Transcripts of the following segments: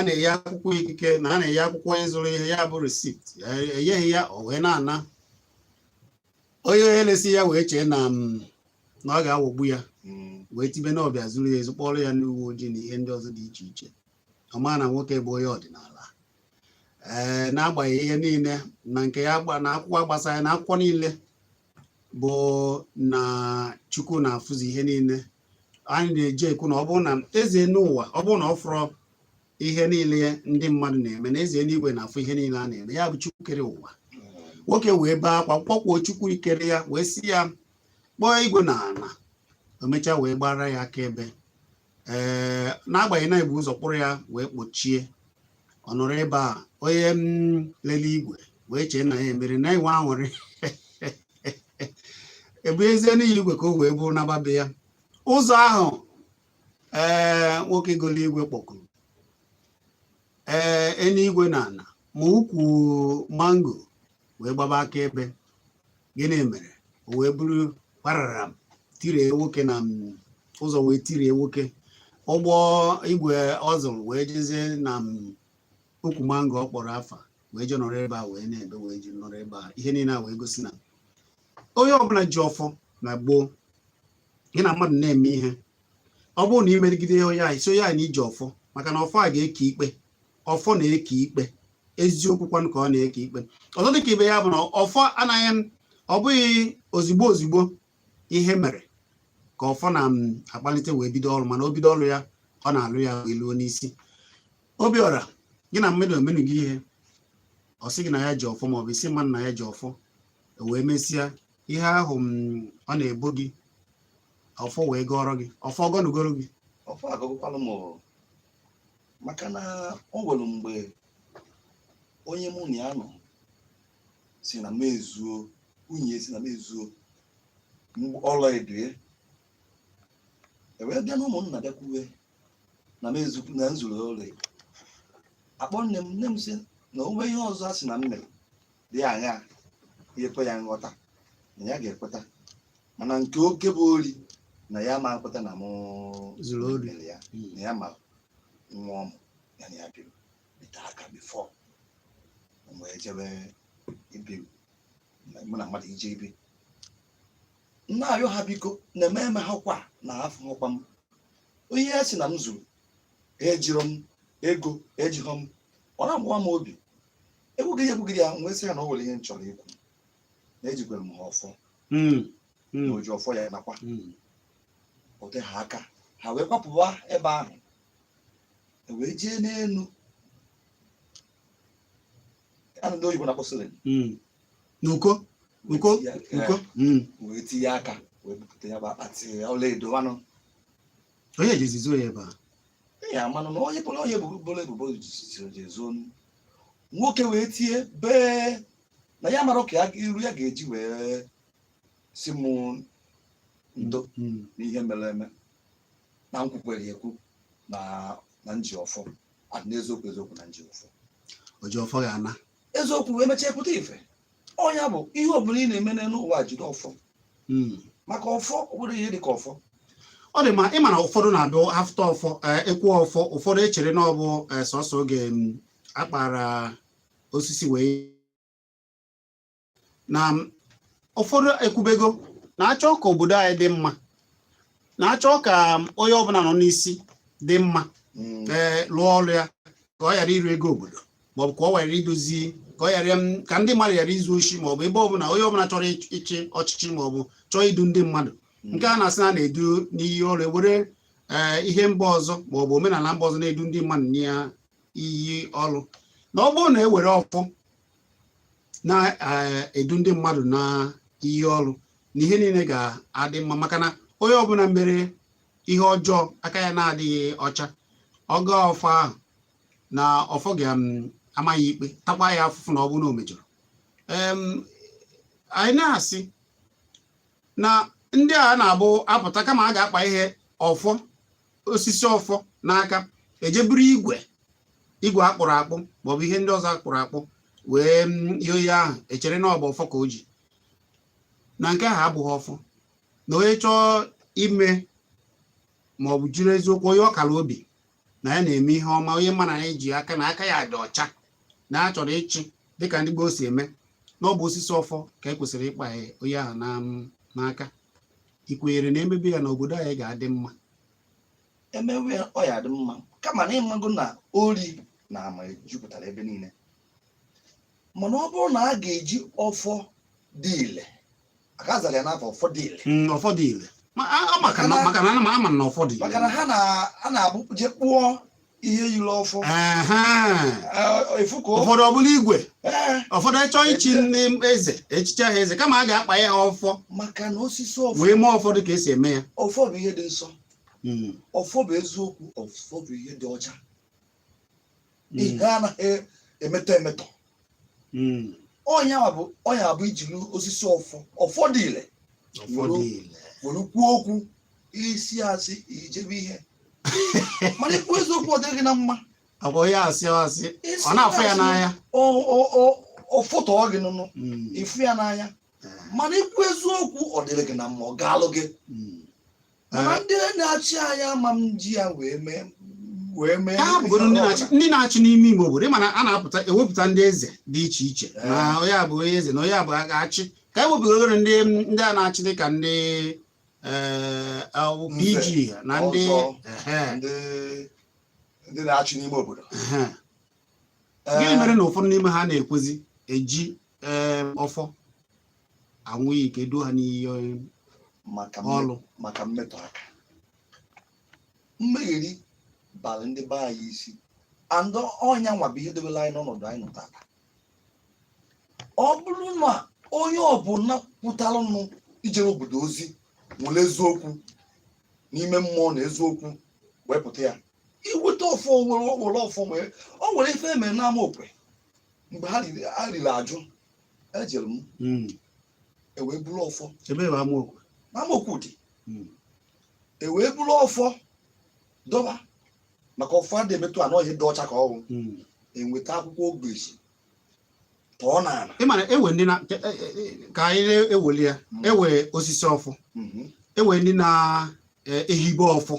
Na-enye akwụkwọ ikike na a na-enye akwụkwọ ịzụrụ ihe, ya bụ receipt, enyeghị ya, o wee na-ana. Onye elesi ya wee chee na ọ ga-aghọgbu ya, wee tibe na ọbịa zuru ya ezu, kpọrọ ya ndị uwe ojii na ihe ndị ọzọ dị iche iche. Ọ maa na nwoke bụ onye ọdịnala. Ee, n'agbanyeghị ihe niile na nke ya na akwụkwọ gbasara na akwụkwọ niile bụ na Chukwu na-afụzi ihe niile. Anyị na-eji ekwu na ọ bụrụ na eze n'ụwa, ọ bụrụ na ọ fọrọ ihe niile ndị mmadụ na-eme, na eze n'igwe na-afụ ihe niile a na-eme, ya bụ Chukwu kere ụwa. Nwoke wee bee akwa, kpọkwuo Chukwu kere ya, wee sị ya kpọọ igwe na ala. O mechaa wee gbara ya akaebe. Ee, n'agbanyeghị na ebu ụzọ kpụrụ ya wee kpochie, ọ nọrọ ebe a, onye m lele igwe wee chee na ya emere na enwe aṅụrị, ebu ezie n'iyi igwe ka o wee bụrụ nababe ya ụzọ ahụ. Ee, nwoke golo igwe kpọkuru ee eluigwe na ala ma ukwu mango wee gbaba akaebe. Gịnị mere o wee bụrụ kparara tirie nwoke na ụzọ, wee tirie nwoke ụgbọ igwe ọ zụrụ, wee jezie na ukwu mango ọ kpọrọ afa, wee je nọrọ ebe a wee na-ebe, wee je nọrọ ebe a. Ihe niile a wee gosi na onye ọbụla ji ọfọ na gboo, gị na mmadụ na-eme ihe, ọ bụrụ na ị merigide onye ahụ, isi onye ahụ na iji ọfọ, maka na ọfọ a ga-eke ikpe. Ọfọ na-eke ikpe, eziokwu kwanụ ka ọ na-eke ikpe. Ọzọ dịka ibe ya bụ na ọfọ anaghị, ọ bụghị ozigbo ozigbo ihe mere ka ọfọ na-akpalite wee bido ọrụ, mana o bido ọrụ ya, ọ na-alụ ya wee luo n'isi. Obiọra, gị na mmadụ emenu gị ihe, ọ sị gị na ya ji ọfọ, maọbụ isi mmadụ na ya ji ọfọ, wee mesịa ihe ahụ ọ na-ebo gị, ọfọ wee gọrọ gị ọfọ, gọnugoro gị. Ọfọ agụgụkwalụ m o. Maka na o nwere mgbe onye mụ na ya nọ si na m ezuo, nwunye si na m ezuo ọla edo ya, e wee bịa na ụmụnna bịakwuwe na m ezu, na m zuru ọla edo. Akpọ nne m, nne m sị na o nwee ihe ọzọ a sị na m mere dị aṅaa ihe kwe ya nghọta na ya ga-ekweta, mana nke oke bụ ori na ya ma nkweta na mụ zuru ori. Mere ya na ya ma nwa ọmụ ya na ya biri bite aka before m wee jebe ibi mụ na mmadụ ije ibi. M na-arịọ ha, biko, na-eme eme ha kwa na afọ hụkwa m onye ya sị na m zuru, ejiro m ego, ejighọ m. Ọ na-agbawa m obi. Ekwugide ekwugide ya, m wee sị ya na o nwere ihe m chọrọ ikwu, na ejikwere m ha ọfọ, na oji ọfọ ya nakwa ote ha aka, ha wee kwapụwa ebe ahụ, e wee jee n'elu a ndị oyibo na-akpọ ceiling. N'uko uko. Wee tinye aka- Uko. Wee tinye aka wee bupụta ya bụ akpati ọlaedo anụ. Onye jizizo ya ebe a? Ya amanụ na onye bụrụ onye bụrụ ebubo jezuo. Nwoke wee tie bee na ya mara ka ya iru ya ga-eji wee si mụ ndo n'ihe mere eme, na m kwukwere ekwu na nji ọfọ adị n'eziokwu, eziokwu na nji ọfọ. Oji ọfọ ga-ana. Eziokwu wee mechaa pụta ife. Ọnya bụ ihe ọbụla ị na-eme n'elu ụwa, jide ọfọ, maka ọfọ ọ bụrụ ihe dị ka ọfọ. Ọ dị ma ịma na ụfọdụ na-abịa afụta ọfọ, ekwu ọfọ, ụfọdụ echere na ọ bụ sọsọ oge akpara osisi wee na ụfọdụ ekwubego na-achọ ka obodo anyị dị mma, na-achọ ka onye ọbụla nọ n'isi dị mma, ee, lụọ ọrụ ya, ka ọ ghara iri ego obodo, maọbụ ka ọ ghara idozi, ka ọ ghara ka ndị mmadụ ghara izu oshi, maọbụ ebe ọbụla onye ọbụla chọrọ ịchị ọchịchị maọbụ chọọ idu ndị mmadụ, nke a na-asị na na-edu n'iyi ọrụ, ewere ee ihe mba ọzọ maọbụ omenala mba ọzọ na-edu ndị mmadụ n'iyi ọrụ, na ọ bụrụ na ewere ọfọ na-edu ndị mmadụ na iyi ọrụ, na ihe niile ga-adị mma, maka na onye ọbụla mere ihe ọjọọ, aka ya na-adịghị ọcha, ọ gaa ọfọ ahụ na ọfọ ga-ama ya ikpe, takwa ya afụfụ na ọ bụrụ na o mejọrọ. Anyị na-asị na ndị a na-abụ apụta, kama a ga-akpa ihe ọfọ, osisi ọfọ n'aka, ejeburu igwe igwe akpụrụ akpụ maọbụ ihe ndị ọzọ akpụrụ akpụ wee ihe onye ahụ echere na ọ bụ ọfọ ka o ji, na nke ahụ abụghị ọfọ, na onye chọọ ime maọbụ jiri eziokwu, onye ọkara obi Na ya na-eme ihe ọma, onye ma na ya ji aka na aka ya dị ọcha na a chọrọ ịchị dịka ndị gboo si eme, na ọ bụ osisi ọfọ ka e kwesịrị ịkpa onye ahụ n'aka. Ị kwenyere na emebe ya na obodo anyị ga-adị mma? Emewe ya, ọ ya dị mma, kama na ịmago na ori na ama jupụtara ebe niile. Mana ọ bụrụ na a ga-eji ọfọ dị ile aka zara ya n'afọ, ọfọ dị ile. Ọfọ dị ile. Maka na ama na ọfọ dị ile. Maka na ha a na-abụ je kpụọ ihe yiri ọfọ. Efu ka Ụfọdụ ọbụla igwe, ụfọdụ achọ ichi ndị eze echichi ahụ eze, kama a ga-akpa ya ọfọ. Maka na osisi ọfọ wee mee ụfọdụ ka esi eme ya. Ọfọ bụ ihe dị nsọ. Ọfọ bụ eziokwu, ọfọ bụ ihe dị ọcha. Ihe anaghị emetọ emetọ. Ọnya bụ ijiri osisi ọfọ, ọfọ dị ile. Ọfọ dị ile. Were kwuo okwu isi asị ijebe ihe, mana ikwu eziokwu, ọ dịghị na mma. Ọ bụ onye asị asị, ọ na-afụ ya n'anya. Ọfụtọọ gị nụnụ. Ịfụ ya n'anya, mana ikwu eziokwu, ọ dịrị gị na mma, ọ gaalụ gị. Mana ndị na-achị anyị ama m ji ya wee mee. Ka ha bụgoro ndị na-achị n'ime ime obodo, ịma na a na-apụta ewepụta ndị eze dị iche iche, na onye a bụ onye eze, na onye a bụ ga-achị, ka e wepụgoro ndị a na-achị dịka ndị Nze, PG na ndị ọzọ. Ehe, Ndị na-achị n'ime obodo. Ehe. Gịnị mere na ụfọdụ n'ime ha na-ekwezi eji ọfọ anwụ ike duo ha n'iyi Maka ọlụ? Maka mmetọ aka, mmegheri bara ndị be anyị isi, and ọnya nwa bụ ihe debere anyị n'ọnọdụ anyị nọ tata. Ọ bụrụ na onye ọbụla pụtaranụ ijere obodo ozi nwere eziokwu n'ime mmụọ na eziokwu wee pụta ya iweta ọfọ, were ọfọ wee o nwere ife emere n'ama okwe mgbe ha riri ajụ ejere m. Ewee buru ọfọ. Ebe bụ amaokwu? N'ama okwu dị. Ewee buru ọfọ dọba, maka ọfọ adị emetụ anọ, ihe dị ọcha ka ọwụ. Enweta akwụkwọ ogirisi tọọ n'ala. Ị mara ewe ndị na ka anyị na-eweli ya. Ewe osisi ọfọ. Ewe ndị na-ehibe ọfọ.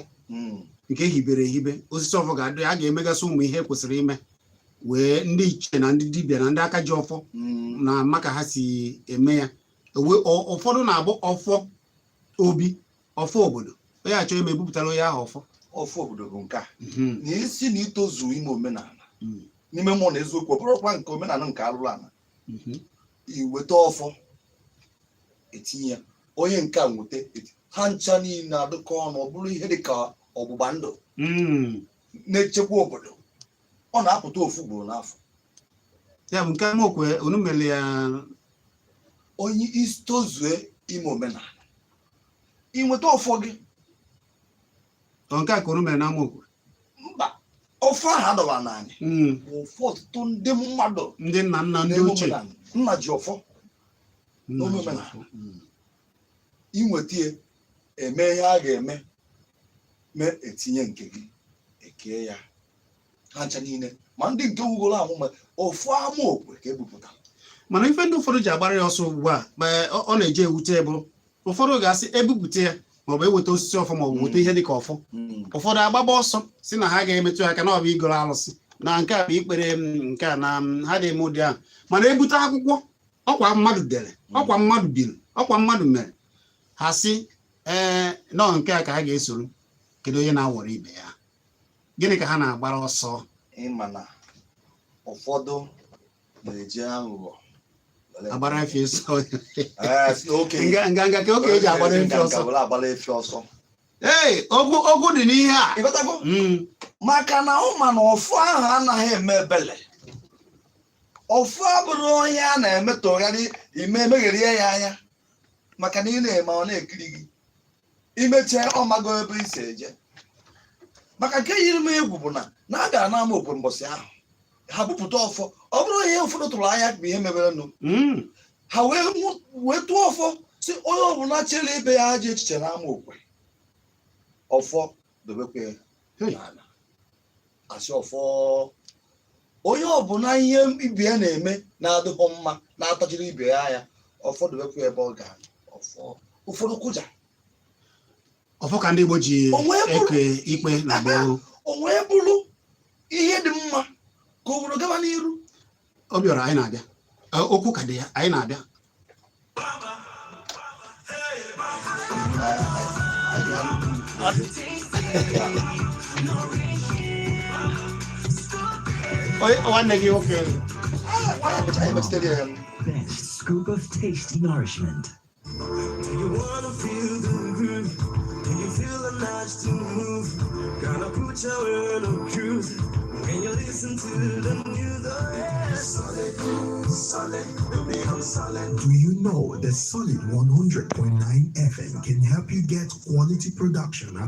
Nke ehibere ehibe, osisi ọfọ ga-adị, a ga-emegasị ụmụ ihe kwesịrị ime, wee ndị ichie na ndị dibịa na ndị aka ji ọfọ na ama ka ha si eme ya. Ewe ụfọdụ na-abụ ọfọ obi, ọfọ obodo, onye achọ ime ebupụtara onye ahụ ọfọ. Ọfọ obodo bụ nke a na isi na itozu ime omenala n'ime mmụọ na eziokwu, ọ bụrụkwa nke omenala nke alụrụ ala. Iweta ọfọ, etinye ya, onye nke a nweta ha ncha niile adịkọ ọnụ, ọ bụrụ ihe dị ka ọgbụgba ndụ na-echekwa obodo. Ọ na-apụta ofu ugboro n'afọ. Ya bụ nke amaokwe unu mere ya? Onye isi tozue ime omenala, inweta ọfọ gị. Ọ nke a ka unu mere na amaokwe? Mba, ọfọ ahụ adọbara n'anyị bụ ọfọ ọtụtụ ndị mmadụ ndị nna nna, ndị na-eme ochie. Omenala nna ji ọfọ. Nna ji Omenala. ọfọ. Inweta ya, eme ihe a ga-eme mee, etinye nke gị, ekee ya ha ncha niile, ma ndị nke wugoro anwụ, ma ofu ama okwe ka ebupụtara. Mana ife ndị ụfọdụ ji agbara ya ọsọ ugbu a, ma ọ na-eje ewute, bụ ụfọdụ ga-asị ebupụta ya, maọbụ eweta osisi ọfọ, maọbụ weta ihe dịka ọfọ, ụfọdụ agbaba ọsọ si na ha ga-emetụ ya aka, na ọ bụ igoro alụsị, na nke a bụ ikpere m, nke a na ha na-eme ụdị ahụ. Mana ebute akwụkwọ, ọkwa mmadụ dere, ọkwa mmadụ biri, ọkwa mmadụ mere, ha si ee, nọọ nke a ka ha ga-esoro. Kedu onye na-awọrọ ibe ya? Gịnị ka ha na-agbara ọsọ? Ịma na ụfọdụ na-eji aghụghọ agbara efi ọsọ. Ee, sị na okenye Nganga ka okenye ji agbara efi nganga ọsọ. Were agbara efi ọsọ. Ee, okwu dị n'ihe a. Ịghọtago? Maka na ụma na ọfọ ahụ anaghị eme ebele. Ọfọ abụrụ onye a na-emetụgharị ime emegherie ya anya, maka na ị na-eme, ọ na-ekiri gị. Imechie, ọmago ebe i si eje. Maka nke yiri m egwu bụ na a gara n'ama okwe mbọsị ahụ, ha bupụta ọfọ. Ọ bụrụ ihe ụfọdụ tụrụ anya bụ ihe meberenụ, ha wee tụọ ọfọ, si onye ọbụla chere ibe ya ajọ echiche n'ama okwe, ọfọ dobekwe Hey. n'ala. Asị ọfọ, onye ọbụla ihe ibe ya na-eme na-adịghị mma, na-atachiri ibe ya anya, ọfọ dobekwe ebe ọ ga. Ọfọ ụfọdụ kụja. Ọfọ ka ndị Igbo ji O wee eke ikpe na gboo. O wee bụrụ ihe dị mma ka obodo gaba n'iru. Obiọra, anyị na-abịa. Okwu ka dị ya, anyị na-abịa. Nwanne gị nwoke. Anyị mechitere ya. Best scoop of tasty nourishment. Do you wanna feel the groove? Do you feel the nudge to move? Gonna put you in a cruise when you listen to the news. Oh yeah, solid, solid, we'll be on solid. Do you know the Solid 100.9 FM can help you get quality production at